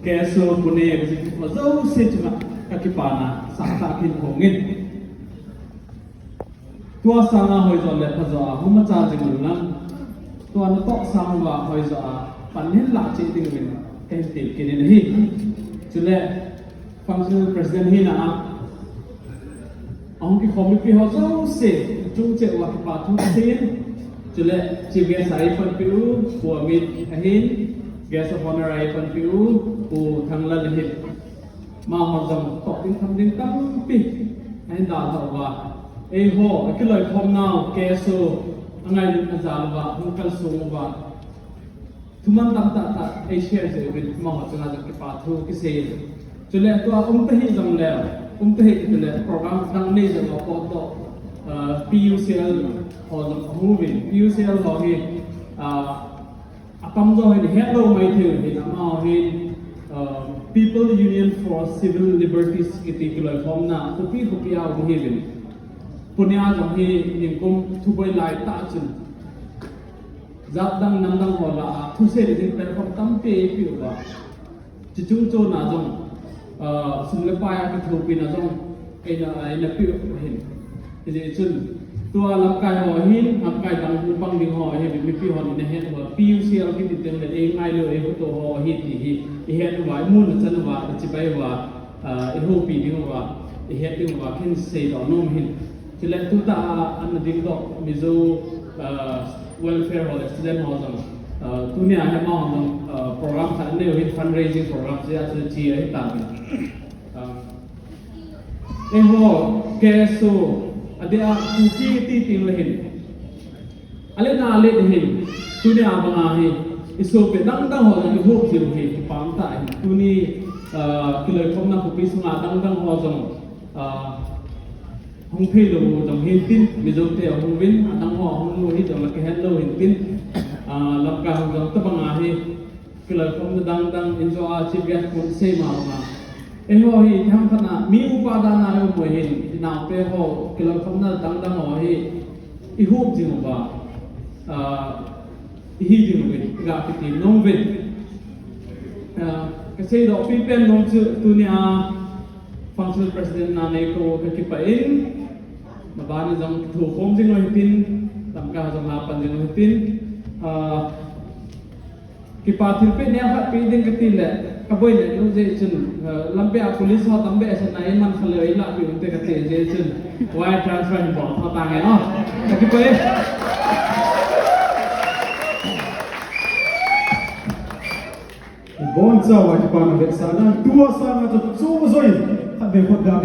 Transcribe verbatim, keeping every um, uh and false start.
K S O Pune kaji ho jouse chunga kakipana sahtah kahin phong in. Tua sanga hoijo le phajo a hung macha jing un lang, tua natoh sang uva hoijo a pan hin lah cheh ding uvin kahin tilkhou in ahi. Chule Functional President hina a ahung kikhom mipi ho jouse chung cheh uva kipa thu kasei in. Chule Chief Guest a eipanpi u Pu Amit ahin, Guest of Honor a eipanpi u Pu Thanglal ahin. Amaho jong toh ding tham ding tampi ahin dalha uva, eiho akiloikhomnau K S O angailutna jal uva hung kalsong uva thuman tamtah tah ei share jeh uvin amaho chunga jong kipa thu kisei in. Chule tua umta hih jongle, umta hih tile program dang nei jongle potdoh, ah, P U C L ho jong ahung uvin, P U C L ho hi, ah, atamjo hin hetlou maithei u ahin, amaho hin, ah, People Union for Civil Liberties kiti kiloikhomna khopi khopi a um ahiuvin. Pune a jong hi nikum thuboi laitah chun jat dang nam dang ho lah a thusei ding platform tampi eipeh uva, chuche chungchon a jong, ah, sum le pai a kithopina jong eina, eina peh u ahin. Hijeh chun tua lamkai ho ahin, lamkai dang hung pang ding ho ahin, mipi hon ina het uva, P U C L kiti tengle eingailu, eihuto ho ahi ti hi ihet uva, imuna chan uva, ichibai uva, ah, ihoupi ding uva, ihet ding uva kahin seidoh nom ahin. Chule tutah a ana dingdoh Mizo, ah, Welfare ho le student ho jong, ah, tunia hi amaho jong, ah, program khat anei u ahin, fundraising program, chea chu chi ahitan. Ah, eiho K S O adeh a Kuki ti tengle hin aletna alet ahin, tunia banga hi isopi dangdang ho jong ihop jiu hi kipah tah ahin. Tuni, ah, kiloikhomna khopi sunga dangdang ho jong, ah, hung theilou jong hintin, Mizote ahung uvin, adang ho ahung lou hijongle kihetlou hintin, ah, lamkai ho jong tobanga hi kiloikhomna dangdang in jo a Chief Guest pun seima banga, eiho hi themkhat a mi upa dan a ium u ahin, inaote ho kiloikhomna dangdang ho hi ihop jing uva, ah, ihi ding uvin iga kiti nom uvin. Ah, kaseidoh pipen nom chu tunia Functional President na neikou kakipah in, maban a jong kithokhom jing u hitin, lamkai jong lapan jing u hitin, ah, kipa thilpeh neokhat pe ding kati le, kaboina nom jeh chun, ah, lampi a police ho tam behseh na eiman kha leu eilahpeh unte kati jeh chun, wire transfer hin bol tho tange, ah, kakipah e. Ibonchauva kipana vetsahna, tua sanga chu chomjoi, khatvei khut ga